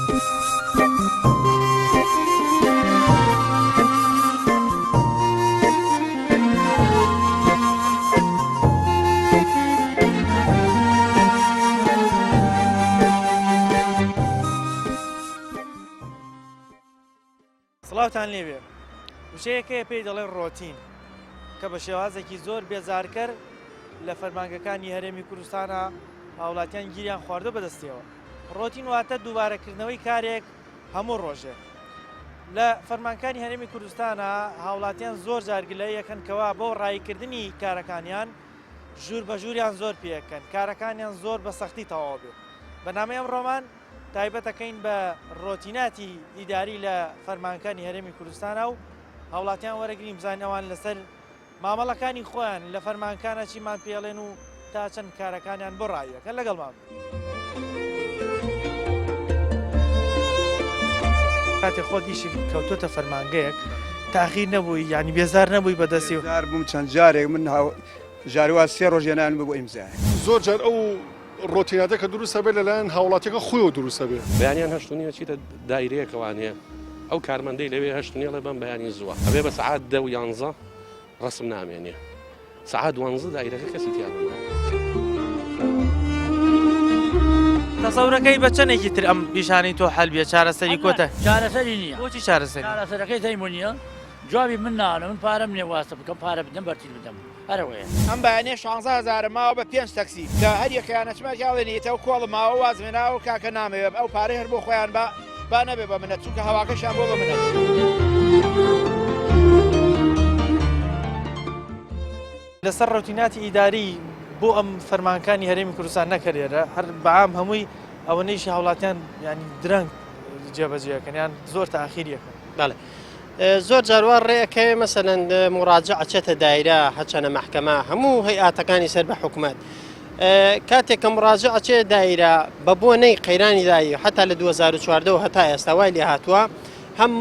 سڵاوتان لێبێ وشەیەک هەیە پێی دەڵێن ڕۆتین کە بە شێوازێکی زۆر بێزارکەر لە فەرمانگەکانی هەرێمی کوردستانە هاوڵاتیان گیریان خواردو بەدەستیەوە ڕۆتین واتە دووبارەکردنەوەی کارێک هەموو ڕۆژێک لە فەرمانکانی هەرێمی کوردستانە هاوڵاتیان زۆر جار گلەیی ئەکەن کەوا بۆ ڕاییکردنی کارەکانیان ژوور بە ژووریان زۆر پێکەن کارەکانیان زۆر بە سەختی تەواو بێ بەنامەی ئەمڕۆمان تایبەتەکەین بە ڕۆتیناتی ئیداری لە فەرمانکانی هەرێمی کوردستانە و هاوڵاتیان وەرەگرین بزانین ئەوان لەسەر مامەڵەکانی خۆیان لە فەرمانکانە چیمان پێڵێن و تا چەند کارەکانیان بۆ ڕاییەکەن لەگەڵمان بن. کاتێ خۆت ئیشی کەوتۆتە فەرمانگەیەک تاخیر نەبووی یانی بێزار نەبووی بەدەستی و. بێزار بووم چەند جارێک من جاروا سێ ڕۆژ هێنان بوو بۆ ئیمزایەک. زۆر جار ئەو ڕۆتیناتە کە دروست ئەبێت لەلایەن هاوڵاتیەکە خۆیەوە دروست ئەبێت. بەیانیان هەشت و نیو ئەچیتە دایرەیەکەوانێ ئەو کارمەندەی لەوێ هەشت و نیو ئەڵێ بەم بەیانی زووە ئەبێ بە سەعات دە و یانزە ڕەسم نامێنێ سەعات دوانزە دایرەکە کەسی تیا نەما. تەسەورەکەی بە چەندێکی تر ئەم پیشانەی تۆ حەل بێ چارەسەری کۆتە چارەسەری نییە بۆچی چارەسەری چارەسەرەکەی تەیمو نییە جوابی من نانە من پارەم نییە واستە بکەم پارە بدەم بەرتیل بدەم هەرەوەیە. ئەم بەیانیە شانزە هەزارم ماوە بە پێنج تەکسی کە هەر یەکەیان ئەچمە ئەڵێن ئیتە کۆڵم ماوە وازم هێناوە کاکە نامەوێ ئەو پارەی هەر بۆ خۆیان با با نەبێ بە منەت چونکە هەواکەشیان بۆ بە منەت. لەسەر ڕۆتیناتی ئیداری بۆ ئەم فەرمانکانی هەرێمی کوردستان نەک هەر ئێرە هەر بەعام هەمووی ئەوەنەیشی هاوڵاتیان ینی درەنگ جێبەجێەکەن یان زۆر تاخیریەکەن. بەڵێ زۆر جار وا ڕێ ئەکەوێ مەسەلەن مراجع ئەچێتە دایرە هەچەنە مەحکەمە هەموو هەیئاتەکانی سەر بە حکومەت کاتێک کە مراجع ئەچێ دایرە بە بۆنەی قەیرانی دایی حتا لە 2014 و هەتا ئێستا وای لێ هاتووە هەم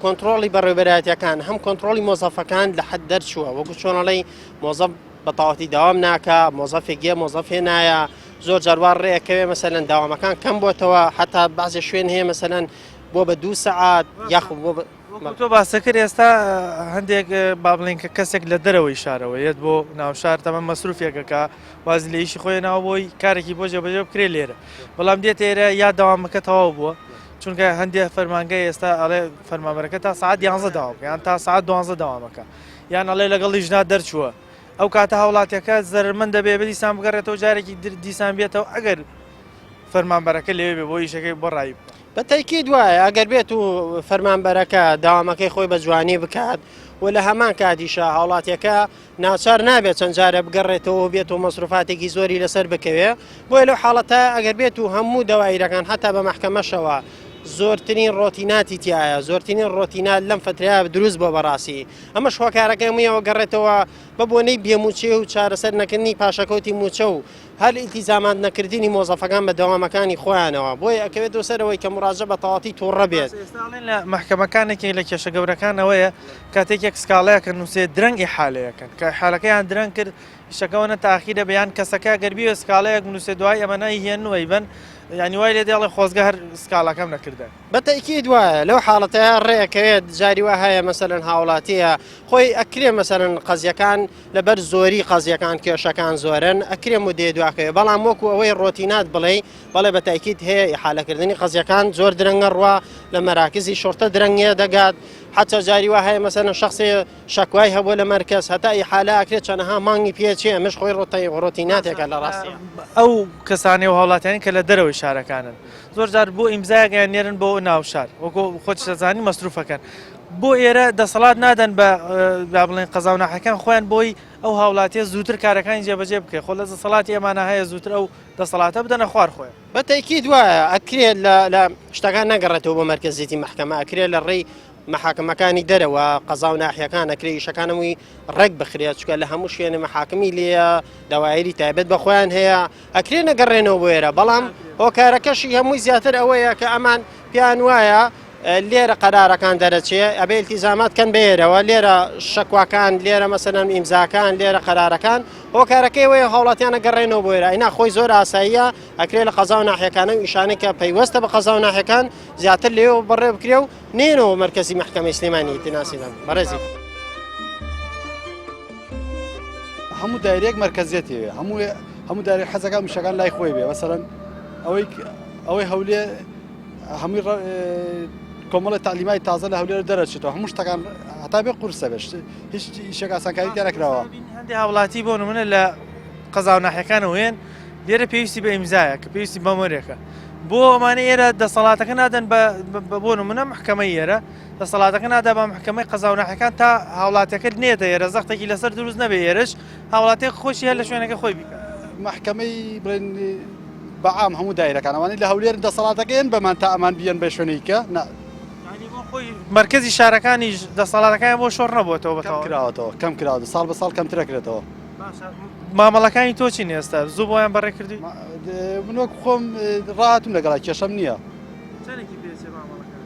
کۆنتترۆلی بەڕێوبەرایەتەکان هەم کۆنتترۆلی مۆزەفەکان لە حەد دەرچووە وەکو چۆنەڵی مۆزەف بە تەواوەتی داوام ناکە مۆزەفێک یە مۆزەفێ نایە زۆر جاروار ڕێەکەوێ مەسەلەن داوامەکان کەم بۆتەوە حتا بەعزێ شوێن هەیە مەسەلەن بۆ بە دوو سەعات یاخود بۆ بە. وەکو تۆ باسە کرد ئێستا هەندێک با بڵێن کە کەسێک لە دەرەوەی شارەوە یەت بۆ ناوشار تەمە مەسروفێکەکە وازی لە ئیشی خۆی ناوە بۆی کارێکی بۆ جێبەجێ بکرێ لێرە بەڵام دێت ئێرە یا دەوامەکە تەواو بووە چونکە هەندێک فەرمانگە ئێستا ئەڵێ فەرمانبەرەکە تا سعات یانزە داوام یان تا سعات دوانزە دەوامەکە یان ئەڵێ لەگەڵ لیژنا دەرچووە ئەو کاتە هاوڵاتیەکە زەرمەند دەبێ بە دیسان بگەڕێتەوە جارێکی دیسان بێتەوە ئەگەر فەرمانبەرەکە لەوێ بێ بۆ ئیشەکەی بۆ ڕایی بکە. بە تەئکید وایە ئەگەر بێت و فەرمانبەرەکە داوامەکەی خۆی بە جوانی بکات و لە هەمان کاتیشا هاوڵاتیەکە ناچار نابێت چەند جارە بگەڕێتەوە و بێت و مەسروفاتێکی زۆری لەسەر بکەوێ بۆیە لەو حاڵەتە ئەگەر بێت و هەموو دەوایرەکان حتا بە مەحکەمەشەوە زۆرترین ڕۆتیناتی تایە زۆرترین ڕۆتینات لەم فترەیە دروست بۆ بەڕاستی ئەمەش هۆکارەکەی هەموویەوە گەڕێتەوە بە بۆنەی بێموچێ و چارەسەر نەکردنی پاشەکەوتی موچە و هەر ئیلتیزامات نەکردنی مۆزەفەکان بە دەوامەکانی خۆیانەوە، بۆیە ئەکەوێتەوە سەر ئەوەی کە موراجع بە تەواتی توڕە بێت. باشە ئێستا ئەڵێن لە مەحکەمەکان یەکێک لە کێشە گەورەکان ئەوەیە کاتێک یەک سکاڵایەک ئەنووسێ درەنگ ئیحالەیەکەن کە ئیحالەکەیان درەنگ کرد ئیشەکە ئەوەنە تاخیرە بێ یان کەسەکە گەر بیەوێ سکاڵایەک بنووسێ دوای ئەمە نایهێنن و ئەیبەن یانی وای لێ دێ ئەڵێ خۆزگە هەر سکاڵاکەم نەکردایە. بە تەئکید وایە لەو حاڵەتەیا ڕێ ئەکەوێت جاری وا هەیە مەسەلەن هاوڵاتیە خۆی ئەکرێ مەسەلەن قەزیەکان لەبەر زۆری قەزیەکان کێشەکان زۆرن ئەکرێ مودەیە دواکەوێ بەڵام وەکو ئەوەی ڕۆتینات بڵێی بەڵێ بە تاکیت هەیە ئیحالەکردنی قەزیەکان زۆر درەنگە ڕوا لە مەراکزی شۆرتە درەنگە دەگات حتا جاری وا هەیە مەسەلەن شخصێ شەکوای هەبووە لە مەرکەز هەتا ئیحالە ئەکرێت چەنەها مانگی پێچێ ئەمەش خۆی ڕۆتەی ڕۆتیناتێکە لە ڕاستیە. ئەو کەسانەی و هاوڵاتیانی کە لە دەرەوەی شارەکانن زۆر جار بۆ ئیمزایەک یان نێرن بۆ ناوشار وەکو خۆت دەزانی مەسروفەکەن بۆ ئێرە دەسەڵات نادەن بە با بڵێن قەزا و ناحەکان خۆیان بۆی ئەو هاوڵاتیە زووتر کارەکانی جێبەجێ بکەێت خۆ لە دەسەڵاتی ئەمانە هەیە زووتر ئەو دەسەڵاتە بدەنە خوار خۆیان. بە تەئکید وایە ئەکرێت لە لە شتەکان نەگەڕێتەوە بۆ مەرکەزیەتی مەحکەمە ئەکرێت لە ڕێی مەحاکمەکانی دەرەوە قەزا و ناحیەکان ئەکرێ ئیشەکان هەمووی ڕێک بخرێت چونکە لە هەموو شوێنێ مەحاکمی لێیە دەوایری تایبەت بە خۆیان هەیە ئەکرێ نەگەڕێنەوە بۆ ئێرە بەڵام هۆکارەکەشی هەمووی زیاتر ئەوەیە کە ئەمان پێیان وایە. لێرە قەرارەکان دەرەچێ ئەبێ ئیلتیزامات کەن بێرەوە لێرە شەکواکان لێرە مەسەلەن ئیمزاکان لێرە قەرارەکان هۆکارەکەی وەیە هاوڵاتیانە گەڕێنەوە بۆ ئێرە ئەینا خۆی زۆر ئاساییە ئەکرێ لە قەزا و ناحیەکانە و ئیشانەی کە پەیوەستە بە قەزا و ناحیەکان زیاتر لێوە بەڕێ بکرێ و نێنەوە مەرکەزی مەحکەمەی سلێمانی ئیتناسی دەم بەڕێزی. هەموو دایرەیەک مەرکەزیەتی هەیە هەموو هەموو دایرەیەک حەزەکە مشەکان لای خۆی بێ مەسەلەن ئەوەی ئەوەی هەولێ هەمووی کۆمەڵی تعلیمای تازە لە هەولێر دەرەچێتەوە هەموو شتەکان هەتا بێ قورسە بێت هیچ ئیشێک ئاسانکاری تیا نەکراوە. هەندێک هاوڵاتی بۆ نمونە لە قەزا و ناحیەکانەوە هێن لێرە پێویستی بە ئیمزایە کە پێویستی بە مۆرێکە بۆ ئەمانە ئێرە دەسەڵاتەکە نادەن بە بۆ نمونە محکەمەی ئێرە دەسەڵاتەکە نادا بە محکەمەی قەزا و ناحیەکان تا هاوڵاتیەکە نێتە ئێرە زەختێکی لەسەر دروست نەبێ ئێرەش هاوڵاتیەک خۆشی هەر لە شوێنەکە خۆی بیکات. محکەمەی بڵێن بە عام هەموو دایرەکان ئەوانەی لە هەولێرن دەسەڵاتەکەیان بەمان تا ئەمان بیەن بە شوێنێکی کە نا. یانی بۆ خۆی مەرکەزی شارەکانیش دەسەڵاتەکانیان بۆ شۆڕ نەبووەتەوە بە کەم کراوەتەوە کەم کراوەتەوە ساڵ بە ساڵ کەمتر ئەکرێتەوە. باشە مامەڵەکانی تۆ چین ئێستا زوو بۆیان بەڕێ کردووی؟ من وەک خۆم ڕاهاتوم لەگەڵا کێشەم نییە. چەندێکی پێ چێ مامەڵەکان؟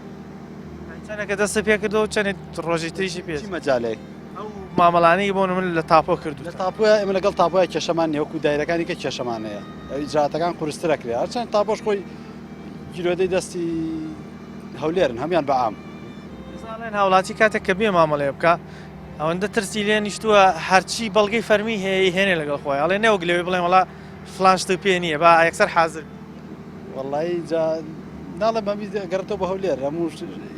چەندێکە دەستت پێ کردەوە چەندێک ڕۆژی تریشی پێ چی مەجالێک؟ ئەو مامەڵانەی بۆ من لە تاپۆ کردو لە تاپۆیا ئێمە لەگەڵ تاپۆیا کێشەمان نییە وەکو دایرەکانی کە کێشەمان هەیە ئیجراتەکان قورستر ئەکرێ هەرچەند تاپۆش خۆی گیرۆدەی دەستی هەولێرن هەموان بە عام. ئێستا هاوڵاتی کاتێک کە بێ مامەڵەیە بکە ئەوەندە ترسی لێ نیشتووە هەرچی بەڵگەی فەرمی هەیە هێنێ لەگەڵ خۆی ئەڵێ نەوەک لەوێ بڵێن وەڵا فلان شت پێ نییە با یەکسەر حازر بی. وەڵایی جا ناڵێم هەمی گەڕێتەوە بۆ هەولێر هەموو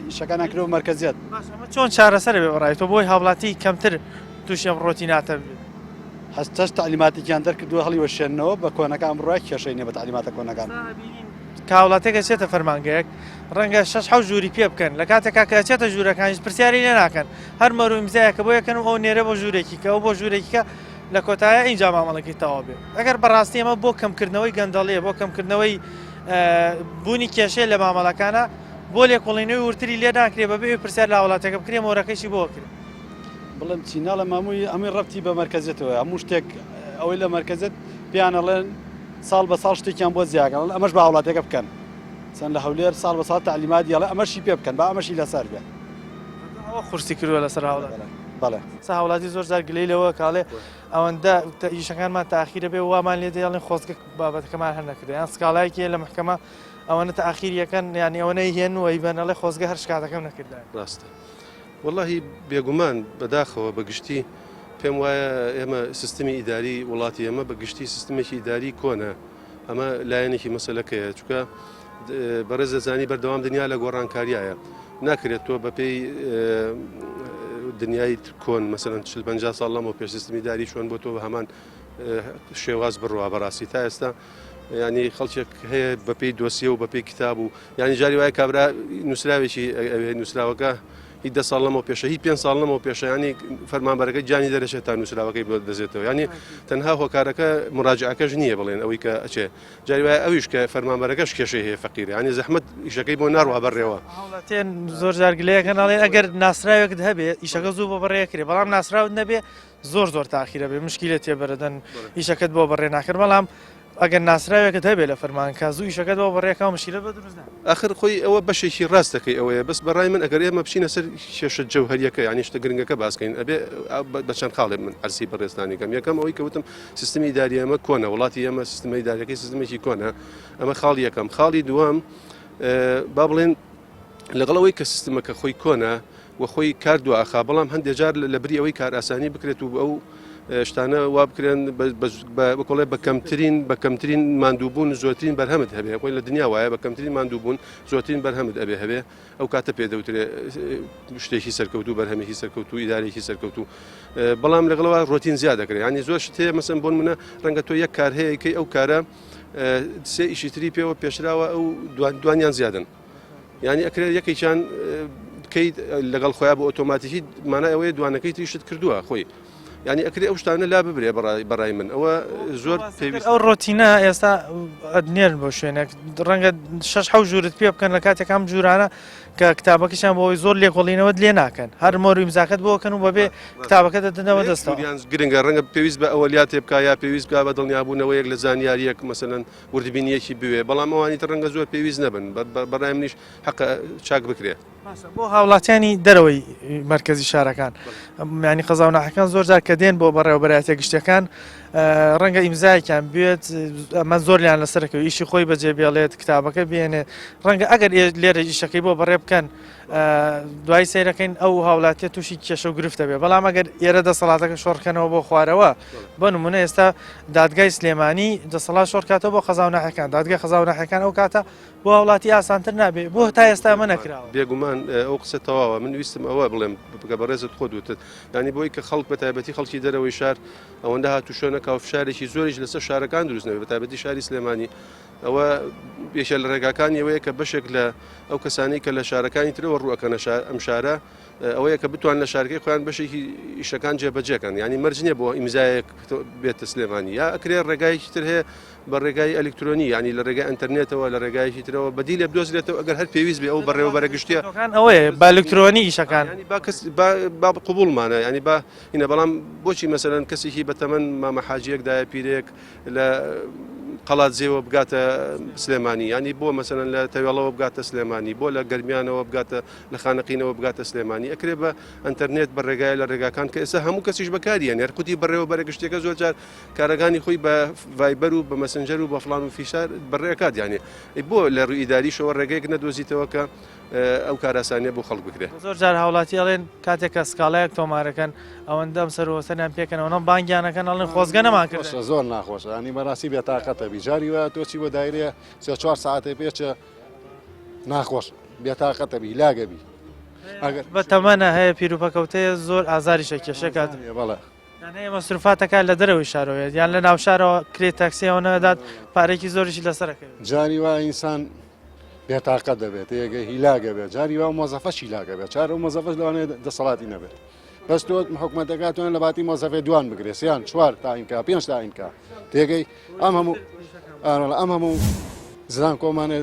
ئیشەکان ئەکرێ بە مەرکەزیەت. باشە ئەمە چۆن چارەسەر بێ بەڕای تۆ بۆی هاوڵاتی کەمتر تووشی ئەم ڕۆتیناتە بێت؟ هەستەش تەعلیماتێکیان دەرکردووە هەڵیوەشێننەوە بە کۆنەکان بڕوا کێشەی نییە بە تەعلیماتە کۆنەکان. کە هاوڵاتیەک ئەچێتە فەرمانگەیەک ڕەنگە شەش حەوت ژووری پێ بکەن لە کاتێکا کە ئەچێتە ژوورەکانیش پرسیاری لێ ناکەن هەر مەرو ئیمزایەکە بۆ یەکەن و ئەو نێرە بۆ ژوورێکی کە ئەو بۆ ژوورێکی کە لە کۆتایە ئینجا مامەڵەکەی تەواو بێ ئەگەر بەڕاستی ئەمە بۆ کەمکردنەوەی گەندەڵیە بۆ کەمکردنەوەی بوونی کێشەیە لە مامەڵەکانە بۆ لێکۆڵینەوەی ورتری لێ ناکرێ بەبێ ئەوەی پرسیار لە هاوڵاتیەکە بکرێ مۆرەکەیشی بۆ ئەکرێ. بڵێم چی ناڵێم هەمووی هەمووی ڕەبتی بە مەرکەزیەتەوە هەموو شتێک ئەوەی لە مەرکەزیەت پێیان ئەڵێن ساڵ بە ساڵ شتێکیان بۆ زیاکەن ئەڵێن ئەمەش بە هاوڵاتیەکە بکەن چەند لە هەولێر ساڵ بە ساڵ تەعلیمات یەڵێ ئەمەشی پێ بکەن با ئەمەشی لەسەر بێ. ئەوە قورسی کردووە لەسەر هاوڵاتی. بەڵێ. ئێستا هاوڵاتی زۆر جار گلەی لەوە کە ئەڵێ ئەوەندە ئیشەکانمان تاخیرە بێ وامان لێ دێ ئەڵێن خۆزگە بابەتەکەمان هەر نەکردە یان سکاڵایەکی هەیە لە محکەمە ئەوەنە تاخیری ئەکەن یانی ئەوەنە هێن و ئەیبەن ئەڵێ خۆزگە هەر شکاتەکەم نەکردایە. ڕاستە وەڵاهی بێگومان بەداخەوە بە گشتی پێم وایە ئێمە سیستمی ئیداری وڵاتی ئێمە بە گشتی سیستمێکی ئیداری کۆنە ئەمە لایەنێکی مەسەلەکەیە چونکە بەڕێز دەزانی بەردەوام دنیا لە گۆڕانکاریایە ناکرێت تۆ بەپێی دنیای کۆن مەسەلەن 40 ساڵ لەمەوە پێش سیستمی داری چۆن بۆ تۆ بە هەمان شێواز بڕوا بەڕاستی تا ئێستا ینی خەڵکێک هەیە بەپێی دۆسیە و بەپێی کتاب و ینی جاری وایە کابرا نووسراوێکی ئەوێ نووسراوەکە هی دە ساڵ لەمەوە پێشە هی پێ ساڵ لەمەوە پێشە ینی فەرمانبەرەکە گیانی دەرەچێت تا نووسراوەکەی بۆ دەزێتەوە ینی تەنها هۆکارەکە مراجعەکەش نییە بڵێن ئەوەی کە ئەچێ جاری وایە ئەویش کە فەرمانبەرەکەش کێشەی هەیە فەقیرە ینی زەحمەت ئیشەکەی بۆ ناڕوا بەڕێوە. هاوڵاتیان زۆر جار گلەیەکەن ئەڵێن ئەگەر ناسراوێکت هەبێ ئیشەکە زوو بۆ بەڕێکرێ بەڵام ناسراوت نەبێ زۆر زۆر تاخیرە بێ مشکیلە تێبەرەدەن ئیشەکەت بۆ بەڕێ ناکرد بەڵام ئەگەر ناسراوێکت هەبێ لە فەرمانکە زوو ئیشەکەت بۆ بەڕێکا و مشکیلەت بۆ دروست نابێ. ئاخر خۆی ئەوە بەشێکی ڕاست دەکەی ئەوەیە بەس بەڕای من ئەگەر ئێمە بچینە سەر کێشە جەوهەریەکە یانی شتە گرنگەکە باس کەین ئەبێ بە چەند خاڵێ من عەرزی بەڕێزتانی کەم یەکەم ئەوەی کە وتم سیستمی ئیداری ئێمە کۆنە وڵاتی ئێمە سیستمە ئیداریەکەی سیستمێکی کۆنە ئەمە خاڵی یەکەم خاڵی دووەم با بڵێن لەگەڵ ئەوەی کە سیستمەکە خۆی کۆنە و خۆی کار دواخا بەڵام هەندێک جار لە بری ئەوەی کارئاسانی بکرێت و ئەو شتانە وا بکرێن بەکۆڵێ بە کەمترین بە کەمترین ماندووبوون زۆرترین بەرهەمت هەبێ خۆی لە دنیا وایە بە کەمترین ماندووبوون زۆرترین بەرهەمت ئەبێ هەبێ ئەو کاتە پێ دەوترێ شتێکی سەرکەوتوو بەرهەمێکی سەرکەوتوو ئیدارێکی سەرکەوتوو بەڵام لەگەڵەوە ڕۆتین زیاد دەکرێت ینی زۆر شت هەیە مەسەن بۆن منە ڕەنگە تۆ یەک کار هەیە کەی ئەو کارە سێ ئیشی تری پێوە پێشراوە ئەو دوانیان زیادن یانی ئەکرێت یەکێکیان بکەیت لەگەڵ خۆیان بۆ ئۆتۆماتیکی مانای ئەوەیە دوانەکەی تریشت کردووە خۆی. یانی ئەکرێ ئەو شتانە لا ببرێ بەڕای من ئەوە زۆر پێویست. ئەو ڕۆتینە ئێستا ئەتنێرن بۆ شوێنێک ڕەنگە شەش حەو ژوورت پێ بکەن لە کاتێک ئەم ژوورانە کە کتابەکەشیان بۆ ئەوەی زۆر لێکۆڵینەوەت لێ ناکەن هەر مۆر و ئیمزاکەت بۆ کەن و بەبێ کتابەکە دەدەنەوە دەستەوە. ژووریان گرنگە ڕەنگە پێویست بە ئەوەلیاتێ بکا یا پێویست بکا بە دڵنیابوونەوەیەک لە زانیارییەک مەسەلەن وردبینییەکی بوێ بەڵام ئەوانی تر ڕەنگە زۆر پێویست نەبن بەڕای منیش حەقە چاک بکرێ. باشە بۆ هاوڵاتیانی دەرەوەی مەرکەزی شارەکان ینی قەزا و ناحەکان زۆر جار کە دێن بۆ بەڕێوەبەرایەتە گشتەکان ڕەنگە ئیمزایەکیان بێت ئەمە زۆریان لەسەرەکە ئیشی خۆی بەجێ بێڵێت کتابەکە بێنێ ڕەنگە ئەگەر لێرە ئیشەکەی بۆ بەڕێ بکەن دوای سەیرەکەین ئەو هاوڵاتیە تووشی کێشە و گرفتە بێ بەڵام ئەگەر ئێرە دەسەڵاتەکە شۆڕکەنەوە بۆ خوارەوە بۆ نمونە ئێستا دادگای سلێمانی دەسەڵات شۆڕکاتەوە بۆ قەزا و ناحەکان دادگای قەزا و ناحەکان ئەو کاتە بۆ هاوڵاتی ئاسانتر نابێ بۆ تا ئێستا ئەمە نەکراوە؟ بێگومان ئەو قسە تەواوە من ویستم ئەوە بڵێم کە بەڕێزت خۆت وتت یانی بۆی کە خەڵک بە تایبەتی خەڵکی دەرەوەی شار ئەوەندە هاتوچۆ نەکا و فشارێکی زۆریش لەسەر شارەکان دروست نەبێت بە تایبەتی شاری سلێمانی ئەوە یەکێ لە ڕێگاکانی ئەوەیە کە بەشێک لە ئەو کەسانی کە لە شارەکانی ترەوە ڕووەکەنە شار ئەم شارە ئەوەیە کە بتوان لە شارەکەی خۆیان بەشێکی ئیشەکان جێبەجێکەن ینی مەرج نییە بۆ ئیمزایەک بێتە سلێمانی یا ئەکرێ ڕێگایەکی تر هەیە بە ڕێگای ئەلیکترۆنی یانی لە ڕێگای ئەنتەرنێتەوە لە ڕێگایەکی ترەوە بەدیلێ بدۆزرێتەوە ئەگەر هەر پێویست بێ ئەو بەڕێوەبەرە گشتیە کان ئەوەیە بە ئەلیکترۆنی ئیشەکان ینی با کەس با با قبوڵمانە ینی با هینە بەڵام بۆچی مەسەلەن کەسێکی بەتەمەن مامە حاجیەک دایە پیرێک لە قەڵادزێوە بگاتە سلێمانی ینی بۆ مەسەلەن لە تەوێڵەوە بگاتە سلێمانی بۆ لە گەرمیانەوە بگاتە لە خانەقینەوە بگاتە سلێمانی ئەکرێ بە ئەتەرنێت بە ڕێگای لە ڕێگاکان کە ئێستا هەموو کەسیش بەکاریان هەر خودی بەڕێوەبەرە گشتیەکە زۆر جار کارەکانی خۆی بە ڤایبەر و بە مەسنجەر و بە فڵان و فیشار بەڕێکات یانێ ئەی بۆ لە ڕووی ئیداریشەوە ڕێگەیەک نەدۆزیتەوە کە ئەو کاراسانیە بۆ خەڵک بکرێت. زۆر جار هاوڵاتی ئەڵێن کاتێک کە سکاڵایەک تۆمارەکەن ئەوەندە ئەم سەر و سەریان پێکەنەوە نەم بانگیانەکەن ئەڵێن خۆزگە نەمان کرد. خۆشە زۆر ناخۆشە ینی بەڕاستی بێتاقەتە بی جاری وایە تۆ چی بۆ دایرەیە سێ چوار ساعتێ پێچە ناخۆش بێتاقەتە بی لاگە بی ئەگەر بە تەمەنە هەیە پیروپەکەوتەیە زۆر ئازاریشە کێشەکات بەڵێ یان هەیە مەسروفاتەکە لە دەرەوەی شارەوە یان لە ناو شارەوە کرێ تاکسیەوە نەدات پارێکی زۆریشی لەسەر ئەکەوێت. جاری وا ئینسان بێتاقەت دەبێت تێگە هیلاگە بێت جاری وا مۆزەفەش هیلاگە بێت چار ئەو مۆزەفەش لەوانەیە دەسەڵاتی نەبێت بەس تۆ حکومەتەکە توان لە باتی مۆزەفێ دوان بگرێ سیان چوار تاینکا پێنج تاینکا تێگەی ئەم هەموو ئارەڵە ئەم هەموو زران کۆمانێ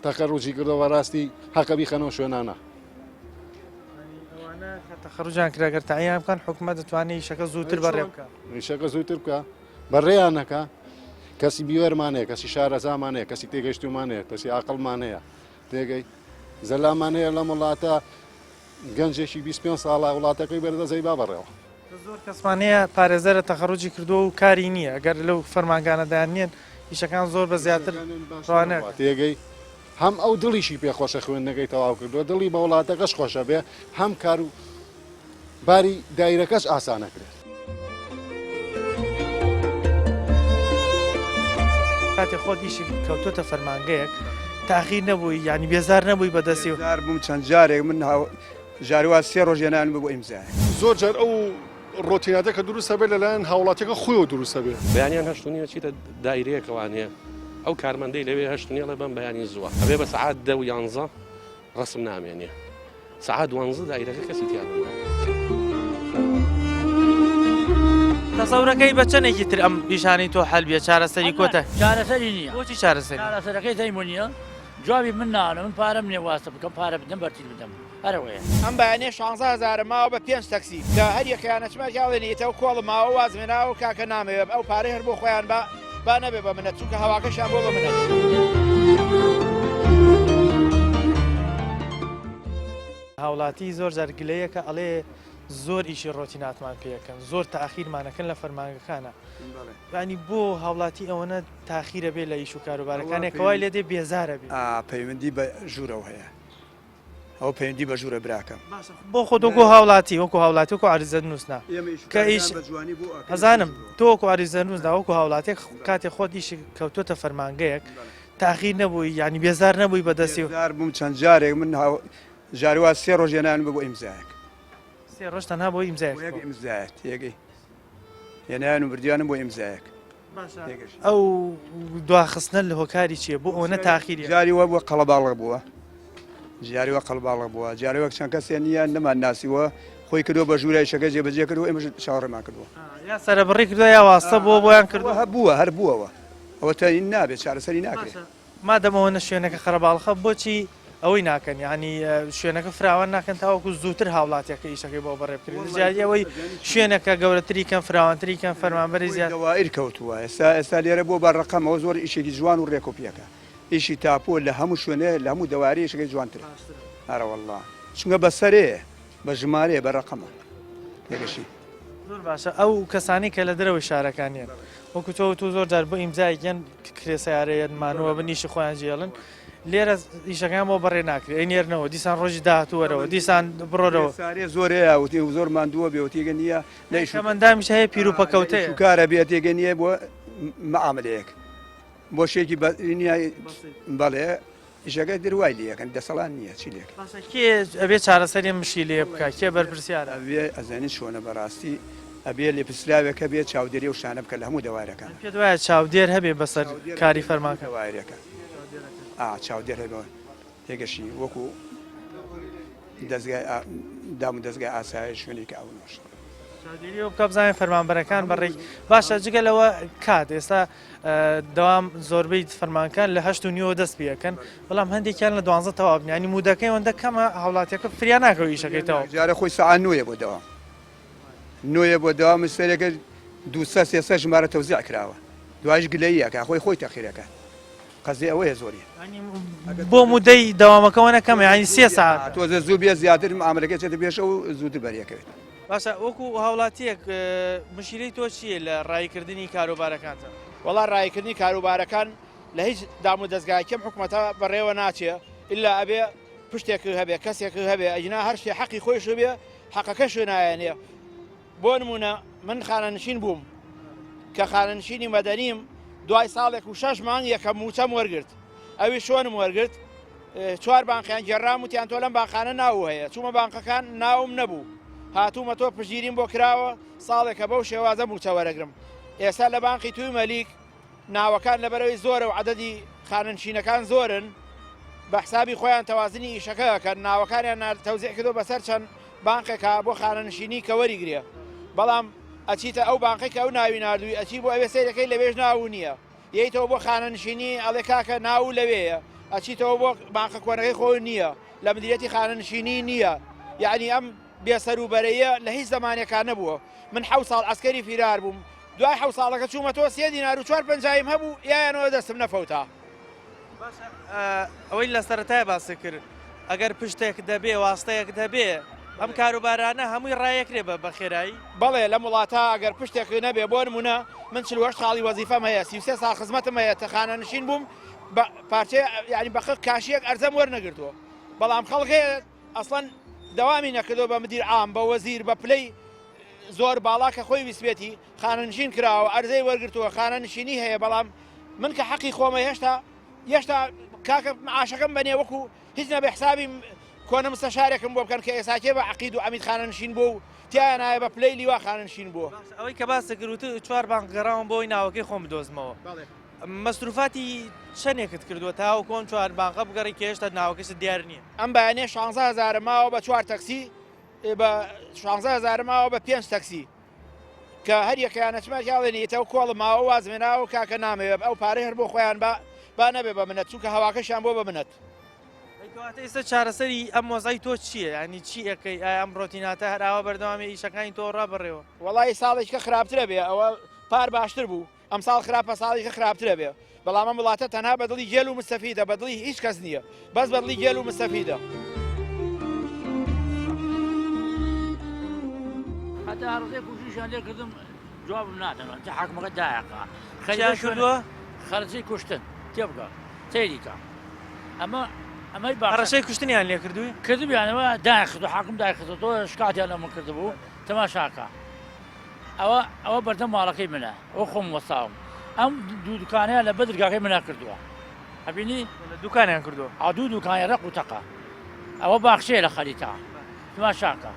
تەخەڕوجی کردەوە ڕاستی حەقە بیخەنەوە شوێنانە ئەوانە کە تەخەروجیان کرا گەر تەعیان بکەن حکومەت دەتوانێت ئیشەکە زووتر بەڕێ بکە. ئیشەکە زووتر بکە بەڕێیان نەکە کەسی بیوەرمان هەیە کەسی شارەزامان هەیە کەسی تێگەشتومان هەیە کەسی ئاقڵمان هەیە تێگەی زەلامان هەیە لەم وڵاتە گەنجێکی 25 ساڵە وڵاتەکەی بەردەزەی با بەڕێوە زۆر کەسمان هەیە پارێزەرە تەخەروجی کردووە و کاری نییە ئەگەر لەو فەرمانگانە دایاننێن ئیشەکان زۆر بە زیاتر ڕوانە تێگەی هەم ئەو دڵیشی پێ خۆشە خوێندنەکەی تەواو کردووە دڵی بە وڵاتەکەش خۆشە بێ هەم کار و باری دایرەکەش ئاسانەکرێت. کاتێ خۆت ئیشی کەوتۆتە فەرمانگەیەک تاخیر نەبووی یانی بێزار نەبووی بەدەستی و. بێزار بووم چەند جارێک من جاری وا سێ ڕۆژ هێنان بوو بۆ ئیمزایەک. زۆر جار ئەو ڕۆتیناتە کە دروست ئەبێت لەلایەن هاوڵاتیەکە خۆیەوە دروست ئەبێت. بەیانیان هەشت و نیو ئەچیتە دایرەیەکەوانێ ئەو کارمەندەی لەوێ هەشت و نیو ئەڵێ بەم بەیانی زووە ئەبێ بە سەعات دە و یانزە ڕەسم نامێنێ سەعات دوانزە دایرەکە کەسی تیا نەما. تەسەورەکەی بە چەندێکی تر ئەم ئیشانەی تۆ حەل بێ چارەسەری کۆتە چارەسەری نییە بۆچی چارەسەری چارەسەرەکەی تەیمۆ نییە جوابی من نانە من پارەم نییە واستە بکەم پارە بدەم بەرتیل بدەم هەر ئەوەیە. ئەم بەیانیە شانزە هەزارم ماوە بە پێنج تەکسی کە هەر یەکەیان ئەچمە ژاڵێنی ئیتەو کۆڵم ماوە وازم هێناوە کاکە نامەوێ ئەو پارەی هەر بۆ خۆیان با با نەبێ بە منەت چونکە هەواکەشیان بۆ بە منەت. هاوڵاتی زۆر جار گلەیەکە ئەڵێ زۆر ئیشی ڕۆتیناتمان پێ ئەکەن زۆر تاخیرمانەکەن لە فەرمانگەکانە ینی بۆ هاوڵاتی ئەوەنە تاخیرە بێ لە ئیش و کاروبارەکانێک کەوای لێ دێ بێزارە بێ. پەیوەندی بە ژوورەوە هەیە ئەوە پەیوەندی بە ژوورە براکەم. باشە بۆ خۆت وەکو هاوڵاتی وەکو هاوڵاتی وەکو عەریزە نووسنا کە ئیش ئەزانم تۆ وەکو عەریزە نووسنا وەکو هاوڵاتێک کاتێ خۆت ئیشی کەوتۆتە فەرمانگەیەک تاخیر نەبووی یانی بێزار نەبووی بەدەستی بێزار بووم چەند جارێک من جاری وا سێ ڕۆژ هێنان بۆ ئیمزایەک سێ ڕۆژ تەنها بۆ ئیمزایەک بۆ یەک ئیمزایەک تێگەی هێنایان و بردیانم بۆ ئیمزایەک باشە ئەو دواخستنە لە هۆکاری چییە بۆ ئەوەنە تاخیری جاری وا بووە قەڵەباڵغ بووە جاری وا قەڵباڵغ بووە جاری وەک چەند کەسێ نییە نەمان ناسیوە. خۆی کردووە بە ژوورای شەکە جێبەجێ کردووە ئێمەش چاوەڕێمان کردووە. یا سەرەبڕی کردووە یا واستە بووە بۆیان کردووە. هەبووە هەر بووەوە ئەوە تا نابێت چارەسەری ناکرێت. باشە مادەم ئەوەنە شوێنەکە قەرەباڵخە بۆچی ئەوەی ناکەن یانی شوێنەکە فراوان ناکەن تاوەکو زووتر هاوڵاتیەکە ئیشەکەی بۆ بەڕێ بکرێت لە جیاتی ئەوەی شوێنەکە گەورەتری کەن فراوانتری کەن فەرمانبەری زیاتر. دەوائیر کەوتووە ئێستا ئێستا لێرە بووە بە ڕەقەمەوە زۆر ئیشێکی جوان و ڕێک و پێکە ئیشی تاپۆ لە هەموو شوێنێ لە هەموو دەواری ئیشەکەی جوانترە ئەرەوەڵڵا چونکە بەسەرێ بە ژمارەیە بە ڕەقەمە تێگەشی. زۆر باشە ئەو کەسانی کە لە دەرەوەی شارەکان یەن وەکو تۆ وتو زۆر جار بۆ ئیمزایەک یەن کرێ سەیارە یەن مانووە بن ئیشی خۆیان جێڵن لێرە ئیشەکان بۆ بەڕێ ناکرێ ئەی نێرنەوە دیسان ڕۆژی داهاتوو وەرەوە دیسان بڕۆرەوە سارێ زۆرەیە وتی زۆر ماندووە بێ وتیگە نییە لە ئیش کەمەندامیش هەیە پیر و پەکەوتەیە کارە بێ تێگە نییە بۆ معاملەیەک بۆ شێکی نییە بەڵێ ئیشەکە در وای لێ ئەکەن دەسەڵات نییە چی لێکەن. باشە کێ ئەبێ چارەسەری ئەم مشکیلەیە بکا کێ بەرپرسیارە؟ ئەبێ ئەزانی چۆنە بەڕاستی ئەبێ لێپرسراوێک هەبێ چاودێری ئەو شتانە بکا لە هەموو دەوارەکان. پێت وایە چاودێر هەبێ بەسەر کاری فەرمانکە؟ دەوارەکە ئا چاودێر هەبێ تێگەشی وەکو دەزگای دام و دەزگای ئاسایش شوێنێکی ئەو نۆش. چاودێری ئەوە بکا بزانێ فەرمانبەرەکان بەڕێک باشە جگە لەوە کات ئێستا دەوام زۆربەی فەرمانکان لە هەشت و نیوە دەست پێەکەن بەڵام هەندێکیان لە دوانزە تەواو بن ینی مودەکەی ئەوەندە کەمە هاوڵاتیەکە فریا ناکەوە ئیشەکەی تەواو جارە خۆی سەعات نۆیە بۆ دەوام نۆیە بۆ دەوام سەرێکە دوسە سێسە ژمارە تەوزیع کراوە دوایش گلەییەکە خۆی خۆی تەخیرەکە قەزی ئەوەیە زۆری بۆ مودەی دەوامەکەەوە نەکەمە ینی سێ سەعات تۆزە زوو بێ زیاتر معاملەکە چێتە پێشەوە و زووتر بەریەکەوێت باشە وەکو هاوڵاتیەک مشیلەی تۆ چییە لە ڕاییکردنی کاروبارەکانتان؟ وەڵا ڕاییکردنی کاروبارەکان لە هیچ دام و دەزگایەکی ئەم حکومەتە بەڕێوە ناچێ ئیلا ئەبێ پشتێک هەبێ کەسێک هەبێ ئەگینا هەر شتێ حەقی خۆیش بێ حەقەکەش نایەنێ بۆ نمونە من خانەنشین بووم کە خانەنشینی مەدەنیم دوای ساڵێک و شەش مانگ یەکەم موچەم وەرگرت ئەوی شۆنم وەرگرت چوار بانقیان گێڕام وتیان تۆ لەم بانقانە ناو هەیە چوومە بانقەکان ناوم نەبوو هاتوومە تۆ پشتگیریم بۆ کراوە ساڵێکە بەو شێوازە مووچە وەرەگرم ئێستا لە بانقی توی مەلیک ناوەکان لەبەرەوەی زۆرە و عەدەدی خانەنشینەکان زۆرن بە حسابی خۆیان تەوازنی ئیشەکە ئەکەن ناوەکانیان تەوزیع کردو بەسەر چەند بانقێکا بۆ خانەنشینی کە وەریگرێ بەڵام ئەچیتە ئەو بانقێک کە ئەو ناوی ناردووی ئەچی بۆ ئەوێ سەیرەکەی لەوێش ناو نییە یەیتەوە بۆ خانەنشینی ئەڵێ کاکە ناوو لەوێیە ئەچیتەوە بۆ بانقە کۆنەکەی خۆی نییە لە مدیریەتی خانەنشینی نییە یعنی ئەم بێسەروبەرەیە لە هیچ زەمانێکا نەبووە من حەو ساڵ عەسکەری فیرار بووم دوای حەو ساڵەکە چوومە تۆ سێ دینار و چوار پەنجاییم هەبوو یایانەوە دەستم نەفەوتا. باشە ئەوەی لە سەرەتای باست کرد ئەگەر پشتێک دەبێ واستەیەک دەبێ ئەم کاروبارانە هەمووی ڕایەکرێ بە بەخێرایی؟ بەڵێ لەم وڵاتە ئەگەر پشتێک نەبێ بۆ نمونە من 48 خاڵی وەزیفەم هەیە 33 ساڵ خزمەتم هەیە تە خانەنشین بووم بە پارچەیە یعنی بە خەڵک کاشیەک ئەرزەم وەرنەگرتووە بەڵام خەڵک هەیە ئەسڵەن دەوامی نەکردووە بە مدیر عام بە وەزیر بە پلەی زۆر باڵا کە خۆی ویستبێتی خانەنشین کراوە ئەرزەی وەرگرتووە خانەنشینی هەیە بەڵام من کە حەقی خۆمە هێشتا هێشتا کاکە معاشەکەم بەنێ وەکو هیچ نەبێ حسابی کۆنە مستەشارێکم بۆ بکەن کە ئێساکێ بە عەقید و عەمید خانەنشین بوو و تیایان نایە بە پلەی لیوا خانەنشین بووە. باشە ئەوەی کە باست کرد وتت چوار بانق گەڕاوم بۆ ئەوەی ناوەکەی خۆم بدۆزمەوە مەسروفاتی چەنێکت کردووە تاوەکو ئەم چوار بانقە بگەڕی کە هێشتا ناوەکەشت دیار نییە؟ ئەم بەیانیە شانزە هەزارم ماوە بە چوار تەکسی بە شانزە هەزارم ماوە بە پێنج تەکسی کە هەر یەکەیان ئەچمە یاڵێن ئیتەو کۆڵم ماوە وازم هێناوە کاکە نامەوێ ئەو پارەی هەر بۆ خۆیان با با نەبێ بە منەت چونکە هەواکەشیان بۆ بە منەت. ئەی کەواتە ئێستا چارەسەری ئەم وەزعەی تۆ چییە؟ یانی چی ئەکەی؟ ئایا ئەم ڕۆتیناتە هەر ئاوا بەردەوامێ ئیشەکانی تۆ ڕابڕێوە؟ وەڵایی ساڵێکە خراپترە بێ ئەوە پار باشتر بوو ئەمساڵ خراپە ساڵیکە خراپترە بێ بەڵام ئەم وڵاتە تەنها بە دڵی گێل و مستەفیدە بە دڵی هیچ کەس نییە بەس بە دڵی گێل و مستەفیدە. هەتا هەڕەشەی کوشتنیشیان لێ کردم جوابم نادەنەوە جا حاکمەکە دایەقا چیان کردووە؟ خەرجی کوشتن تێبگە سەیری کە ئەمە ئەمەی باخ هەڕەشەی کوشتنیان لێ کردووی؟ کردبیانەوە دایخستو حاکم دایخستو تۆ شکاتیان لە من کردبوو تەماشاکە ئەوە ئەوە بەردەم ماڵەکەی منە ئەوە خۆم وەستاوم ئەم دوو دوکانەیان لە بە درگاکەی منە کردووە ئەبینی دوکانیان کردووە ئا دوو دوکانی ڕق و تەقە ئەوە باخچەیە لە خەریتە تماشاکە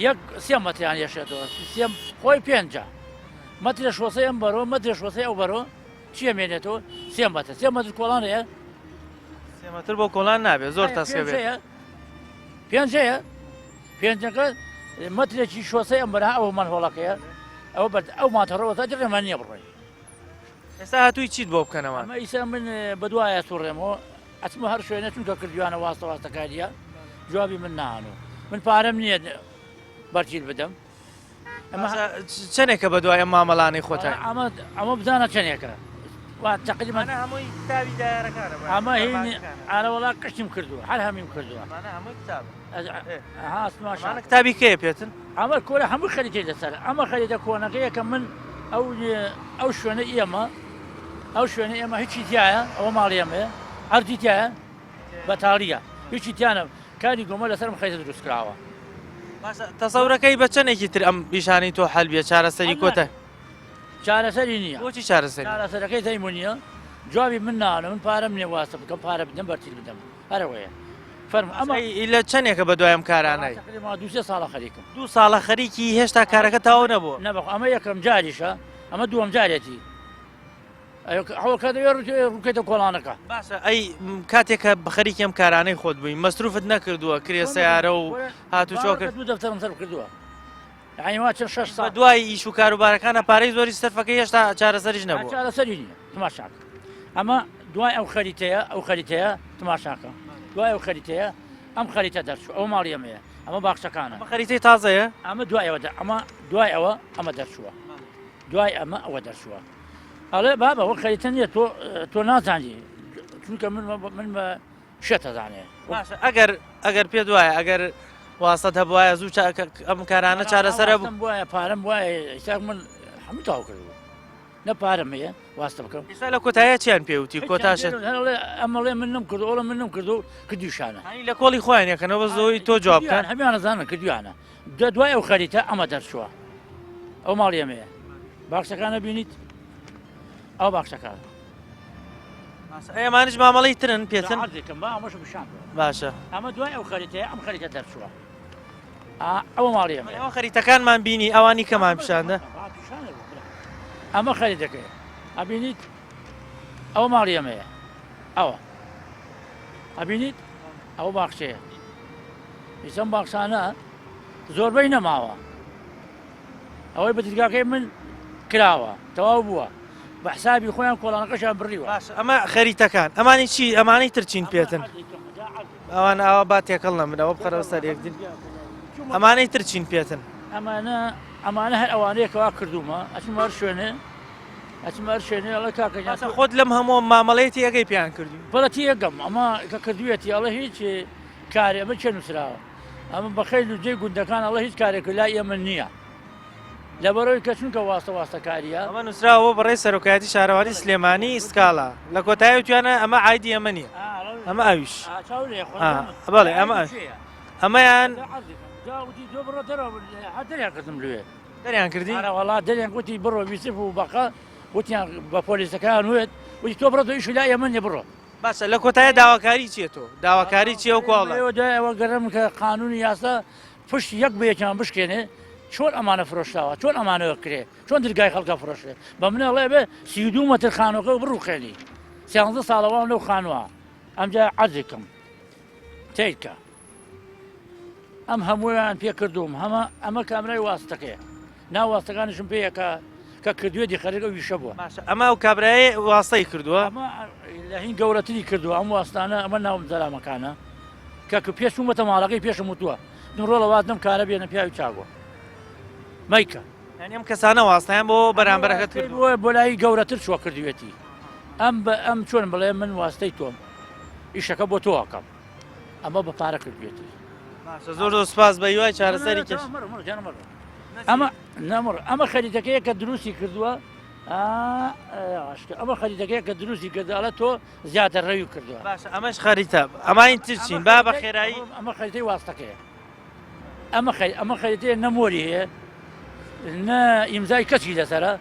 یەک سێ مەتریان یەشێتەوە سێم خۆی پێنجە مەترە شۆسەی ئەم بەرۆ مەترە شۆسەی ئەو بەرۆ چیە مێنێتەوە سێ مەتر سێ مەتر کۆڵان هەیە سێ مەتر بۆ کۆڵان نابێت زۆر تەسکە بێت پێنجەیە پێنجەکە. مەترێکی شۆسەی ئەم بەرە ئەوە مەنهۆڵەکەیە ئەوە بەر ئەو ماتەڕەوە تا ڕێمان نییە بڕۆین. ئێستا هاتووی چیت بۆ بکەنەوە؟ ئەمە ئیسا من بەدوایە سوڕێمەوە ئەچمە هەر شوێنە چونکە کردویانە واستە واستەکاریە جوابی من نانو من پارەم نییە بەرتیل بدەم. ئەمە چەندێکە بە دوای ئەم مامەڵانەی خۆتان؟ ئەمە ئەمە بزانە چەندێکە وا تقریبا هەمووی کتابی دایرەکانە ئەمە هینی ئارە وەڵا قشتیم کردووە هەر هەمیم کردووە هەمووی کتاب ئەها کتابی کێ پێتن؟ ئەمە کۆرە هەموو خەریتەی لەسەر ئەمە خەریتە کۆنەکەیە کە من ئەو ئەو شوێنە ئێمە ئەو شوێنە ئێمە هیچی تایە ئەوە ماڵی ئێمەیە ئەرزی تایە بەتاڵیە هیچی تیانە کاری گۆمە لەسەرم خەریتە دروست کراوە. باشە تەسەورەکەی بە چەندێکی تر ئەم ئیشانەی تۆ حەل بێ چارەسەری کۆتە؟ چارەسەری نییە. بۆچی چارەسەری؟ چارەسەرەکەی تەیمو نییە جوابی من نانە من پارەم نییە واستە بکەم پارە بدەم بەرتیل بدەم هەرەوەیە فەرموو ئەمە لە چەندێکە بە دوای ئەم کارانەی؟ تقریبا دوو سێ ساڵە خەریکم. دوو ساڵە خەریکی هێشتا کارەکە تەواو نەبووە؟ نەبەخ ئەمە یەکەم جاریشە ئەمە دووەم جارێتی. ڕووکەیتە کۆڵانەکە. باشە ئەی کاتێک کە خەریکی ئەم کارانەی خۆت بووی مەسروفت نەکردووە کرێ سەیارە و هاتوچۆ کرد؟ دوو دەفتەرم سەرف کردووە یعنی وا چەند شەش ساڵ دوای ئیش و کاروبارەکانە پارەی زۆری سەرفەکەی هێشتا چارەسەریش نەبوو. چارەسەری نییە تماشاکە ئەمە دوای ئەو خەریتەیە ئەو خەریتەیە تماشاکە دوای ئەو خەریتەیە ئەم خەریتە دەرچوو ئەو ماڵی ئەمەیە ئەمە باخچەکانە ئەمە خەریتەی تازەیە ئەمە دوای ئەوە ئەمە دوای ئەوە ئەمە دەرچووە دوای ئەمە ئەوە دەرچووە ئەڵێ بابە وەک خەریتە نییە تۆ تۆ نازانی چونکە من من بە شێتە زانێ باشە ئەگەر ئەگەر پێت وایە ئەگەر واسطەت هەبوایە زوو ئەم کارانە چارەسەرە بوو وایە پارەم وایە ئێستا من هەموو تاو کردووە نە پارەم هەیە واستە بکەم ئێستا لە کۆتایە چیان پێوتی کۆتاشت ئەمەڵێ من نم کرد ئەوڵە من نم کردو کردیشانە لە کۆڵی خۆیان یەکەنەوە زۆی تۆ جواب بکەن هەمیانە زانن کردویانە دە دوای ئەو خەریتە ئەمە دەرچووە ئەو ماڵی ئەمەیە باخچەکانە بینیت ئەو باخچەکان ئەمانش مامەڵی ترن پێتن دێکم با ئەمەش پیشان باشە ئەمە دوای ئەو خەریتەیە ئەم خەریتە دەرچووە ئەوە ماڵی ئەمە ئەوە خەریتەکانمان بینی ئەوانی کەمان پیشاندە ئەمە خەریتەکەیە ئەبینیت ئەوە ماڵی ئەمەیە ئەوە ئەبینیت ئەوە باخچەیە ئیسەم باخچانە زۆربەی نەماوە ئەوەی بە دەرگاکەی من کراوە تەواو بووە بە حسابی خۆیان کۆڵانەکەشیان بڕیوە باش ئەمە خەریتەکان ئەمانی چی ئەمانەی تر چین پێتن ئەوان ئاوا با تێکەڵ نەبنەوە بخەرەوە سەر یەکدی ئەمانەی تر چین پێتن ئەمانە ئەمانە هەر ئەوانەیە کەوا کردومە ئەچمە هەر شوێنێ ئەچمە هەر شوێنێ ئەڵێ کاکە گیان باشە خۆت لەم هەموو مامەڵەیە تێگەی پێیان کردووی بەڵێ تێگەم ئەمە کە کردوویەتی ئەڵێ هیچ کارێ ئەمە چێ نووسراوە ئەمە بەخەیل و جێی گوندەکان ئەڵێ هیچ کارێک لای ئێمە نییە لەبەرەوەی کە چونکە واستە واستەکاریە ئەمە نووسراوە بۆ بەڕێز سەرۆکایەتی شارەوانی سلێمانی سکاڵا لە کۆتایی وتویانە ئەمە عایدی ئەمە نییە ئەمە ئەویش بەڵێ ئەمە ئەمەیان دەریان کردم لێ دەریان کردی وەڵا دەریان گوتی بڕۆ ویسف و بەقە وتیان بە پۆلیسەکان وت وتی تۆ بڕۆ تۆ ئیش لای ئێمە نیە بڕۆ باشە لە کۆتایە داواکاری چیە تۆ داواکاری چیە و کۆڵە ئێوە دوای ئەوە گەرم کە قانونی یاسا پشت یەک بە یەکیان بشکێنێ چۆن ئەمانە فرۆشراوە چۆن ئەمانە کرێ چۆن درگای خەڵکە فرۆشێ بە منە ئەڵێ بێ 32 مەتر خانوەکە بڕوخێنی سیانزە ساڵە وام لەو خانووە ئەمجا عەرزێکم تێکە ئەم هەموویان پێ کردووم هەمە ئەمە کامرای واستەکەیە ناو واستەکانیشم پێیە کە کە کردوێتی خەرێک ئەو ویشە بووە باشە ئەمە ئەو کابرایە واستەی کردووە ئەمە لە هین گەورەتری کردووە ئەم واستانە ئەمە ناوم زەلامەکانە کە کە پێش چوومەتە ماڵەکەی پێشم وتووە من ڕۆڵە واز لەم کارە بێنە پیاوی چاک بووە مەیکە یعنی ئەم کەسانە واستەیان بۆ بەرامبەرەکەت کردووە بۆ لای گەورەتر چووە کردوێتی ئەم بە ئەم چۆن بڵێ من واستەی تۆم ئیشەکە بۆ تۆ ئەکەم ئەمە بە پارە کردوێتی باشە زۆر زۆر سپاس بە هیوای چارەسەری کێش ئەمە نەمڕ ئەمە خەریتەکەیە کە دروستی کردووە ئەمە خەریتەکەیە کە دروستی کرد ئەڵە تۆ زیاتر ڕەوی کردووە باشە ئەمەش خەریتە ئەمانی تر چین با بە خێرایی ئەمە خەریتەی واستەکەیە ئەمە خەی ئەمە خەریتەیە نەمۆری هەیە نە ئیمزای کەسی لەسەرە